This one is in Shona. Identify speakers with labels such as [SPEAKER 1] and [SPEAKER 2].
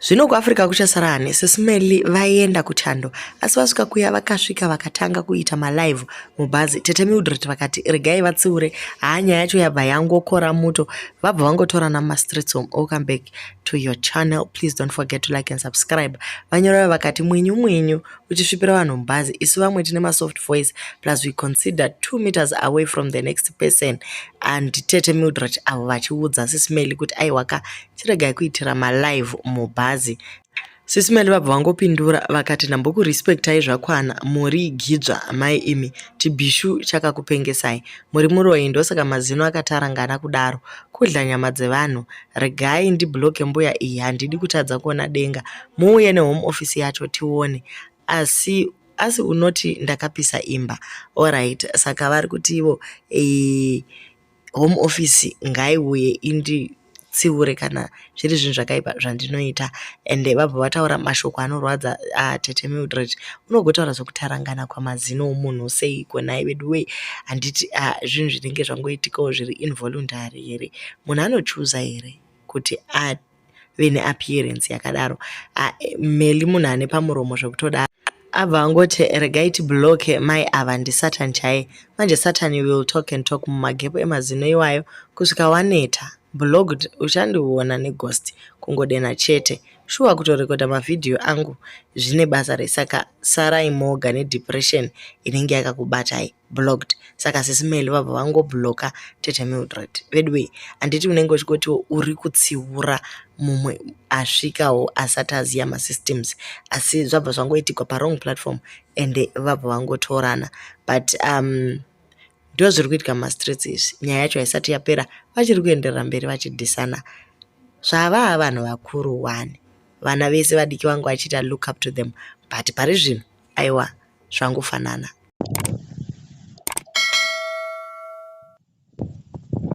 [SPEAKER 1] Zvino kuAfrica kuchasara ani? Sisi Melly vaenda kuchando asi vasvika kuya vakasvika vakatanga kuita malive mubhazi. Tete Mildred vakati regai vatsiure, haa nyaya yacho yabva yangokora muto, vabva vangotorana mumastreets umu. Welcome back to your channel, please don't forget to like and subscribe. Vanyorova vakati mwinyu mwinyu uchisvipira vanhu mubhazi, isu vamwe tine masoft voice plus we consider 2 meters away from the next person. And Tete Mildred avo vachiudza Sisi Melly kuti aiwaka chiregai kuitira malive mubhazi. Sisi Melly vabva vangopindura vakati ndambokurespectai zvakwana, muri gidzva mai imi, chibhishu chakakupengesai, muri muroyi ndosaka mazino akatarangana kudaro, kudla nyama dzevanhu, regai ndibloke mbuya iyi handidi kutadza kuona denga, muuye nehome office yacho tione, asi asi unoti ndakapisa imba. Alright, saka vari kuti ivo home office ngaiuye inditsiure kana zviri zvinhu zvakaipa zvandinoita. Ende vabva vataura mashoko anorwadza. Tete Mildred, unogotaura zvekutarangana kwamazino omunhu seiko nhai vedu wee? Handiti zvinhu zvinenge zvangoitikawo zviri involuntary here? Munhu anochuza here kuti ave neappearance yakadaro? Melly munhu ane pamuromo zvekutodaro. Abva angoti regai tibloke mai ava, ndisatan chaiye. Manje Satan will talk and talk mumagepo emazino iwayo kusvika waneta. Blocked, uchandiona neghost kungodena chete. Shuwa kutorekodha mavhidhiyo angu zvine basa rei? Saka sarai moga nedepression inenge yakakubatai. Blocked. Saka Sisi Melly vabva vangobloka Tete Mildred. Veduwe, handiti unenge uchingotiwo uri kutsiura mumwe asvikawo asati aziya masystems, asi zvabva zvangoitikwa pawrong platform ende vabva vangotorana. But ndo zviri kuitika mumastreets izvi. Nyaya yacho haisati yapera, vachiri kuenderera mberi vachidhisana zvavaa vanhu vakuru wani. Vana vese vadiki vangu vachiita look up to them, but pari zvino aiwa, zvangofanana.